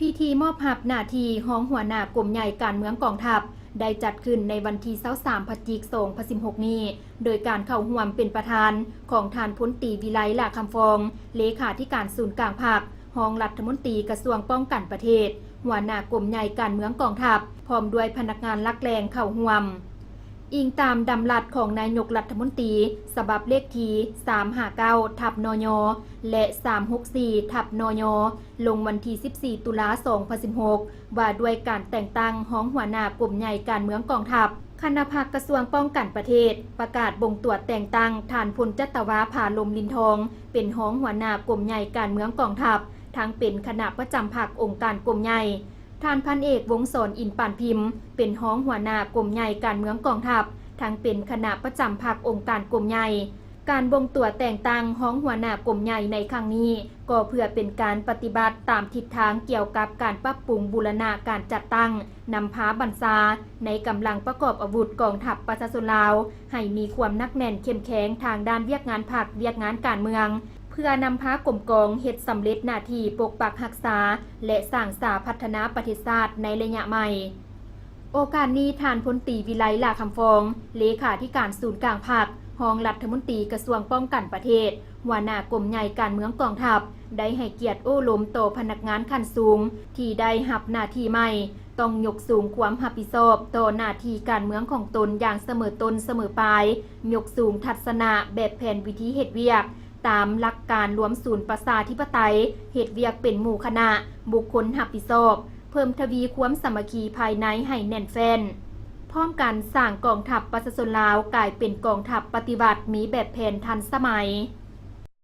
ພິທີມອບຮັບໜ້າທີ່ຮອງຫົວໜ້າກົມໃຫຍ່ການເມືອງກອງທັບ ໄດ້ຈັດຂຶ້ນໃນວັນທີຊາວສາມ ພະຈິກ ສອງພັນສິບຫົກນີ້ ໂດຍການເຂົ້າຮ່ວມເປັນປະທານຂອງທ່ານ ພົນຕີ ວິໄລ ຫຼ້າຄຳຟອງ ເລຂາທິການສູນກາງພັກ, ຮອງລັດຖະມົນຕີກະຊວງປ້ອງກັນປະເທດ, ຫົວໜ້າກົມໃຫຍ່ການເມືອງກອງທັບ ພ້ອມດ້ວຍພະນັກງານຫຼັກແຫຼ່ງເຂົ້າຮ່ວມ. ອີງຕາມດຳລັດຂອງນາຍົກລັດຖະມົນຕີ ສະບັບເລກທີສາມຫ້າເກົ້າ ທັບ ນຍ ແລະ ສາມຫົກສີ່ ທັບ ນຍ ລົງວັນທີສິບສີ່ ຕຸລາ ສອງພັນສິບຫົກ ວ່າດ້ວຍການແຕ່ງຕັ້ງຮອງຫົວໜ້າກົມໃຫຍ່ການເມືອງກອງທັບ, ຄະນະພັກກະຊວງປ້ອງກັນປະເທດ ປະກາດບົ່ງຕົວແຕ່ງຕັ້ງທ່ານ ພົນຈັດຕະວາ ຜາລົມ ລິນທອງ ເປັນຮອງຫົວໜ້າກົມໃຫຍ່ການເມືອງກອງທັບ, ທັງເປັນຄະນະປະຈຳພັກອົງການກົມໃຫຍ່, ທ່ານ ພັນເອກ ວົງສອນ ອິນປານພິມ ເປັນຮອງຫົວໜ້າກົມໃຫຍ່ການເມືອງກອງທັບ, ທັງເປັນຄະນະປະຈຳພັກອົງການກົມໃຫຍ່. ການບົ່ງຕົວແຕ່ງຕັ້ງຮອງຫົວໜ້າກົມໃຫຍ່ໃນຄັ້ງນີ້ ກໍເພື່ອເປັນການປະຕິບັດຕາມທິດທາງກ່ຽວກັບການປັບປຸງບູລະນະການຈັດຕັ້ງນຳພາບັນຊາໃນກຳລັງປະກອບອາວຸດກອງທັບປະຊາຊົນລາວ ໃຫ້ມີຄວາມໜັກແໜ້ນເຂັ້ມແຂງທາງດ້ານວຽກງານພັກ, ວຽກງານການເມືອງ ເພື່ອນຳພາກົມກອງເຮັດສຳເລັດໜ້າທີ່ປົກປັກຮັກສາ ແລະ ສ້າງສາພັດທະນາປະເທດຊາດໃນໄລຍະໃໝ່. ໂອກາດນີ້ ທ່ານ ພົນຕີ ວິໄລ ຫຼ້າຄຳຟອງ ເລຂາທິການສູນກາງພັກ, ຮອງລັດຖະມົນຕີກະຊວງປ້ອງກັນປະເທດ, ຫົວໜ້າກົມໃຫຍ່ການເມືອງກອງທັບ ໄດ້ໃຫ້ກຽດໂອ້ລົມຕໍ່ພະນັກງານຂັ້ນສູງທີ່ໄດ້ຮັບໜ້າທີ່ໃໝ່ ຕ້ອງຍົກສູງຄວາມຮັບຜິດຊອບຕໍ່ໜ້າທີ່ການເມືອງຂອງຕົນຢ່າງສະເໝີຕົ້ນສະເໝີປາຍ, ຍົກສູງທັດສະນະແບບແຜນວິທີເຮັດວຽກ ຕາມຫຼັກການລວມສູນປະຊາທິປະໄຕ, ເຮັດວຽກເປັນໝູ່ຄະນະ, ບຸກຄົນຮັບຜິດຊອບ, ເພີ່ມທະວີຄວາມສາມັກຄີພາຍໃນໃຫ້ແໜ້ນແຟ້ນ, ພ້ອມກັນສ້າງກອງທັບປະຊາຊົນລາວກາຍເປັນກອງທັບປະຕິວັດ ມີແບບແຜນທັນສະໄໝ.